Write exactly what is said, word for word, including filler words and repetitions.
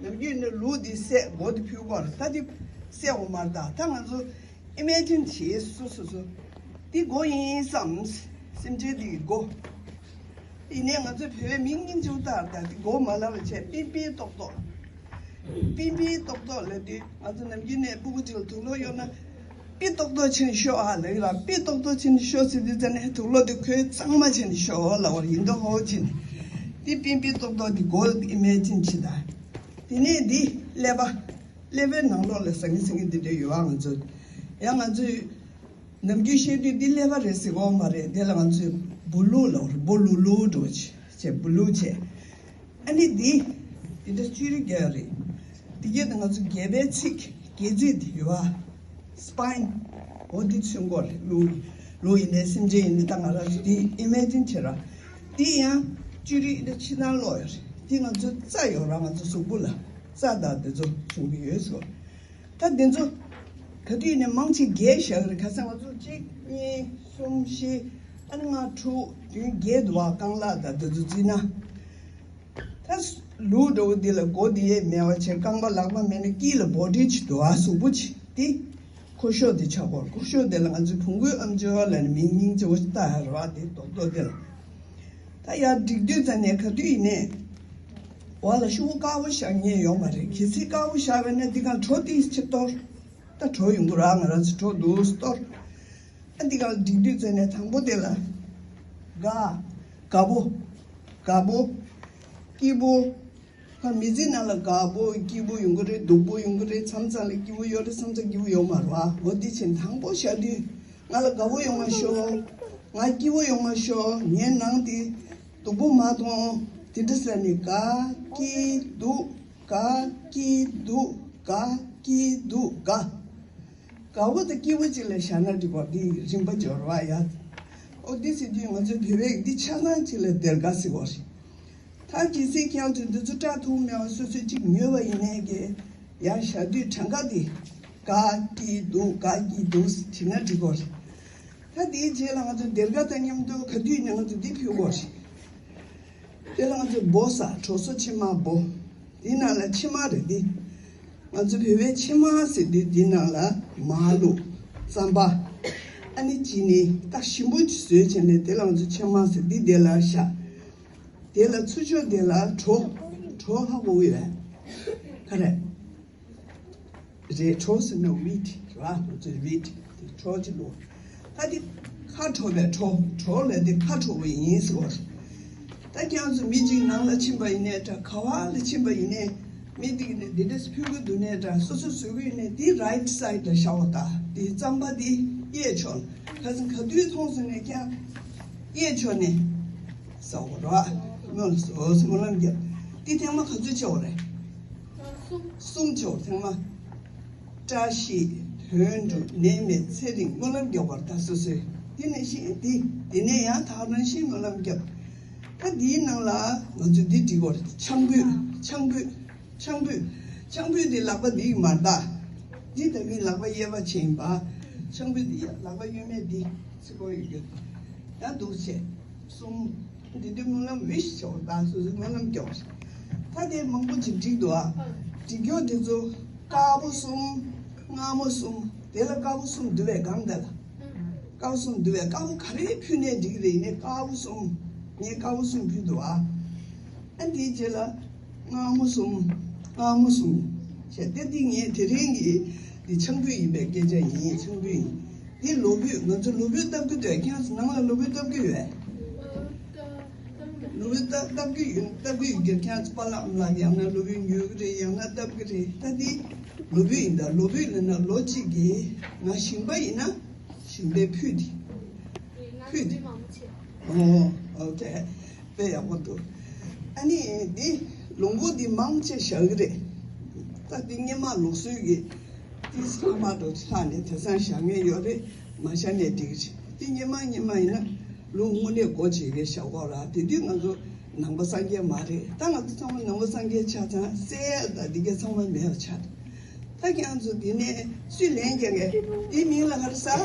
ནམ་རྒྱུན་ནི་ལུག་འདི་བསད། མགོ་འདི་ཕུལ་དགོས་རེད། ད་འདི་བསད་འོ་མར་ད། ད་ང་ཚོ་ཨི་མེ་ཇིན་བྱེད་སོ་སོ་སོ། འདི་མགོ་ཡིན་བསམ། སེམས་ཅན་འདི་གི་མགོ། ཡིན་ནའི་ང་ཚོ་བོད་པའི་མིང་སྙིང་རྗེ་པོ་ལྟར་ད་འདི་མགོ་མ་ལབ་པ་བྱས། པིན་པིན་ཏོག་ཏོག་པིན་པིན་ཏོག་ཏོག་ལབ་དུས་ང་ཚོ་ནམ་རྒྱུན་ནས་སྤུ་གུ་གཅིག་ལ་དུག་སློག་གཡོག་ན། པི་ཏོག་ཏོག་བྱས་ནས་ཤོག་ཨ་ལབ་ཀྱི་ར། པི་ཏོག་ཏོག་བྱས་ནས་ཤོག་ཟེར་དུས་ཙ་ནས་དུག་སློག་དེ་ཁོའི་གཙང་མ་བྱས་ནས་ཤོག་ལབ་པ་ཡིན་མདོག་ཁ་པོ་བྱས་ནས། དེ་པིན་པིན་ཏོག་ཏོག་དེ་མགོ་ཨི་མེ་ཇིན་བྱེད་ད། དེ་ནས་འདི་ཀླད་པ། ཀླད་པའི་ནང་ལོགས་ལ་ཟང་ངེ་ཟིང་ངེ་འདི་འདྲ་ཡོད་ཨ། ང་ཚོ་ཡང་ང་ཚོས་ནམ་རྒྱུན་བཤད་དུས་འདི་ཀླད་པ་རེད་ཟེར་གོ་མ་རེད། དེ་ལ་ང་ཚོས་སྦུ་ལུག་ལབ་རེད། སྦུ་ལུག་ལུག་འགྲོ་བྱེད་སྦུ་ལུག་བྱེད། ཨ་ནི་འདི། འདི་འདྲ་བཅུ་རེ་བརྒྱད་རེད། འདི་གས་ད་ང་ཚོ་སྒལ་པའི་ཚིགས། སྒལ་ཚིགས་འདི་ཡོད་ཨ། སི་པའིན། འོ་འདི་ཚུན་སྐོར་རེད། ལུག་ལུག་ཡིན་ནའི་སེམས་ཅན་ཡིན་ནའི་ད་ང་རང་ཚོ་འདི་ཨི་མེ་ཇིན་བྱེད་ར། འདི་ཡང་བཅུ་རེ་འདི་འདྲ་ཕྱི་ནང་ལོགས་ཡོད་རེད། འདི་ང་ཚོ་རྩ་ཡོད་ར། ང་ཚོ་གཟུགས་པོ་ལ་རྩ་དང་འདི་ཚོ་བྱུང་གི་ཡོད་ཟེར། ད་འདི་ཚོ་ག་དུས་ནས་མང་ཆེ་བརྒྱད་བཞག་རེད། ཁ་སང་ང་ཚོ་གཅིག་གཉིས། གསུམ། བཞི། ཨ་ནི་ལྔ། དྲུག་བདུན། བརྒྱད་འདུག་ཨ། རྐང་ལག་དང་འདི་ཚོ་བརྩིས་ན། ད་ལུག་འདྲ་བོ་འདི་ལ་མགོ་འདི་ཡས་མེད་པ་བྱས། རྐང་པ་ལག་པ་མེད་ན་དཀྱིལ་ལ་བོ་ཌི་ཅིག་འདུག་ཨ། གཟུགས་པོ་ཅིག་འདི། ཁོ་ཤོག་འདི་ཆགས་སྐོར། ཁོ་ཤོག་འདི་ལ་ང་ཚོས་བོང་གུའི་ཨམ་ཅོག་ལབ་ནས་མིང་སྙིང་རྗེ་པོ་ཞིག་བཏགས་ཡོད་རེད་བ། འདི་རྡོག་རྡོག་འདི་ལ། ད་ཡར་སྒྲིག་དུས་ཙ་ནས་ག་དུས་ཡིན་ནའི་འོག་ལ་ཤོག་བུ་དཀར་པོ་བཞག་མཁན་ཡོད་མ་རེད། གལ་སྲིད་དཀར་པོ་བཞག་པ་ཡིན་ན་འདི་ག་གྲོ་ཏོག་ཙམ་གཏོར། ད་གྲོ་ཡོང་གི་རེད་བ། ང་རང་ཚོ་གྲོ་འདུག་སེ་གཏོར། ཨ་འདི་ག་སྒྲིག་དུས་ཙ་ནས་དང་པོ་དེ་ལ་སྒ། སྒ་པོ། སྒ་པོ། སྐྱིད་པོ། ཁ་མི་ཚེ་ནང་ལ་སྒ་པོ་སྐྱིད་པོ་ཡོང་གི་རེད། སྡུག་པོ་ཡོང་གི་རེད། མཚམས་མཚམས་ལ་སྐྱིད་པོ་ཡོད་རེད། མཚམས་མཚམས་སྐྱིད་པོ་ཡོད་མ་རེད་བ། འོ་འདི་བྱས་དང་པོ་བཞག་དུས་ང་ལ་དགའ་པོ་ཡོང་བ་ཤོག་ང་སྐྱིད་པོ་ཡོང་བ་ཤོག་ངའི་ནང་དེ་སྡུག་པོ་མ་མཐོང་། དེ་འདྲ་ཟེར་ནས་དགའ་སྐྱིད་སྡུག་དགའ་སྐྱིད་སྡུག་དགའ་སྐྱིད་སྡུག་དགའ། དགའ་པོ་དང་སྐྱིད་པོ་གཅིག་ལ་བཞག་ན་འགྲིག་པ། འདི་རིམ་པ་སྦྱོར་བ་ཡ། ཨོ་འདི་ཟེར་དུས་ང་ཚོའི་བོད་པས་འདི་ཆ་ཚང་གཅིག་ལ་སྡེར་ཁ་ཟེར་བ་རེད། ད་གལ་སྲིད་ཁྱེད་ཚོས་འདི་ཚོ་སྐྲག་ཐུབ་མེད་པ་སོ་སོས་གཅིག་ཉོས་པ་ཡིན་ནའི་གི་ཡར་བཞག་དུས་གྲངས་ཀ་འདི་དགའ་སྐྱིད་སྡུག་དགའ་སྐྱིད་སྡུག་བྲིས་ན་འགྲིག་གོ་རེད། ད་དེའི་རྗེས་ལ་ང་ཚོ་སྡེར་ཁ་དང་མཉམ་དུ་ག་དུས་ནས་ང་ཚོ་འདི་ཕུལ་གོ་རེད། དེ་ལ་ང་ཚོ་འབོ་ས། གྲོ་སོ་ཕྱེ་མར་འབོ། དེའི་ནང་ལ་ཕྱེ་མར་རེད་འདི། ང་ཚོ་བོད་པའི་ཕྱེ་མར་ཟེར་དུས་འདི་ནང་ལ་མར་བླུགས། རྩམ་པ། ཨ་ནི་ཅི་ནི་ད་ཞིམ་པོ་ཅིག་བཟོས་བྱས་ནས་དེ་ལ་ང་ཚོ་ཕྱེ་མར་ཟེར། འདི་དེ་ལ་བཞག་དེ་ལ་ཚུར་ཕྱོགས་དེ་ལ་གྲོ། གྲོ་ཧ་གོ་གི་ཡོད། ག་རེ་རེད། གྲོ་ཟེར་ན་ཝིཊ་རེད་བ། ང་ཚོའི་ཝིཊ་དེ་གྲོ་ཅིག་ལོ། ད་དེ་ཁ་དྲོ་བའི་གྲོ། གྲོ་ལ་དེ་ཁ་དྲོ་བོ་ཡིན་ཟེར་བ་རེད། ད་ཁྱེད་ཚོ་མི་གཅིག་ནང་ལ་ཕྱིན་པ་ཡིན་ནའི་འདྲ། ག་བ་ལ་ཕྱིན་པ་ཡིན་ནའི་མི་དེ་གི་ནས་འདི་འདྲ་ཕུལ་གི་འདུག་ནའི་འདྲ། སོ་སོ་བཟོ་གི་ཡོད་ནའི་དེ་རའིཊ་སའིཌ་ལ་བཞག་པ། ད་དེ་རྩམ་པ་དེ་གཡས་ཕྱོགས་ལ། ཁ་སང་ག་དུས་མཐོང་སོང་ནས་ཀྱང་གཡས་ཕྱོགས་ནས་ཟ་བ་རེད་བ། སྨོན་ལམ་རྒྱབ། དེ་ཐེངས་མ་ག་ཚོད་བྱས་པ་རེད། གསུམ་བྱས་པ་ཐེངས་མ། བཀྲ་ཤིས་དོན་གྲུབ། ནད་མེད་ཚེ་རིང་། སྨོན་ལམ་རྒྱབ་པར་ད་སོ་སོས། དེ་ནས་ཤི་དེ་དེ་ནས་ཡང་ད་རང་བཞིན་སྨོན་ལམ་རྒྱབ། ད་དེའི་ནང་ལ་ང་ཚོས་འདི་བྲིས་པ་རེད། ཆང་ཕུད། ཆང་ཕུད། ཆང་ཕུད། ཆང་ཕུད་དེ་ལག་པ་འདི་ཡིས་མ་བལྟ། འདི་ད་གིན་ལག་པ་གཡས་པ་བྱས་ཡིན་པ། ཆང་ཕུད་འདི་ཡ་ལག་པ་གཡོན་མས་འདི་ཚིག་པོ་ཡོད་རྒྱུ། ཡང་འདུག་བྱས། གསུམ། འདི་དུས་སྨོན་ལམ་ཝིཤ་བྱས་པ། ད་སོ་སོས་སྨོན་ལམ་རྒྱབ་པ་རེད། ད་དེ་མང་པོ་ཅིག་བསྒྲིགས་འདུག་ཨ། བསྒྲིགས་རྒྱུ་དེ་ཚོ་དཀར་པོ་གསུམ། མངར་མོ་གསུམ། དེ་ལ་དཀར་པོ་གསུམ་འདུག་པས་སྒང་དེ་ལ། དཀར་པོ་གསུམ་འདུག་པས། དཀར་པོ་ག་རེ་ཕུལ་ནའི་འགྲིག་གི་རེད། ཡིན་ནའི་དཀར་པོ་གསུམ། ངས་དཀར་པོ་གསུམ་ཕུལ་འདུག་ཨ། ཨ་འདིའི་རྗེས་ལ་མངར་མོ་གསུམ། མངར་མོ་གསུམ་བྱས་ཏེ། འདི་ངས་དེ་རིང་གི་འདི་ཆང་ཕུད་ཡིན་པའི་སྐད་ཆ་ཡིན། ཆང་ཕུད་ཡིན། འདི་ལོ་ཕུད། ང་ཚོ་ལོ་ཕུད་བཏབ་ཀྱི་འདུག་ཁྱེད་ཚོ་ནང་ལ་ལོ་ཕུད་བཏབ་ཀྱི་ཡོད། ལོ་ཕུད་བཏབ་བཏབ་ཀྱི་ཡོད། བཏབ་ཀྱི་ཡོད་ཀྱི། ཁྱེད་ཚོ་པཱ་ལགས་ཨ་མ་ལགས་ཡང་ན་ལོ་ཕུད་ཉོ་གི་རེད། ཡང་ན་བཏབ་ཀྱི་རེད། ད་འདི་ལོ་ཕུད་ཡིན། ད་ལོ་ཕུད་ལབ་ན་ལོ་གཅིག་གི། ང་ཞིང་པ་ཡིན་ན་ཞིང་པའི་ཕུད་འདི། ཕུད་འདི། ཨོ་ཨོ་ཀེ། དཔེ་ཡག་པོ་འདུག་ཨ་ནི་འདི་ལུང་པ་འདི་མང་ཆེ་བཞག་གི་རེད། ད་འདི་སྔོན་མ་ལུགས་སྲོལ་གྱི་འདི་ཚང་མ་དུ་ལྷག་ནས་དེང་སང་བཞག་མཁན་ཡོད་རེད། མ་བཞག་ནས་འགྲིག་གི་རེད། འདི་སྔོན་མ་སྔོན་མ་ཡིན་ན་ལུག་དངོས་གནས་སྒོ་འབྱེད་མཁན་བཞག་གོ་ར། དེ་དུས་ང་ཚོ་ནང་པ་སངས་རྒྱས་མ་རེད། ད་ང་ཚོ་ཚང་མ་ནང་པ་སངས་རྒྱས་ཆགས་ཙང་སེ་ཡ་ད་འདི་ག་ཚང་མ་མེད་པ་ཆགས། ད་ཁྱེད་ཚོ་འདི་ནས་སུས་ལན་རྒྱག་གི། འདི་མིང་ལ་ག་རེ་ཟེར།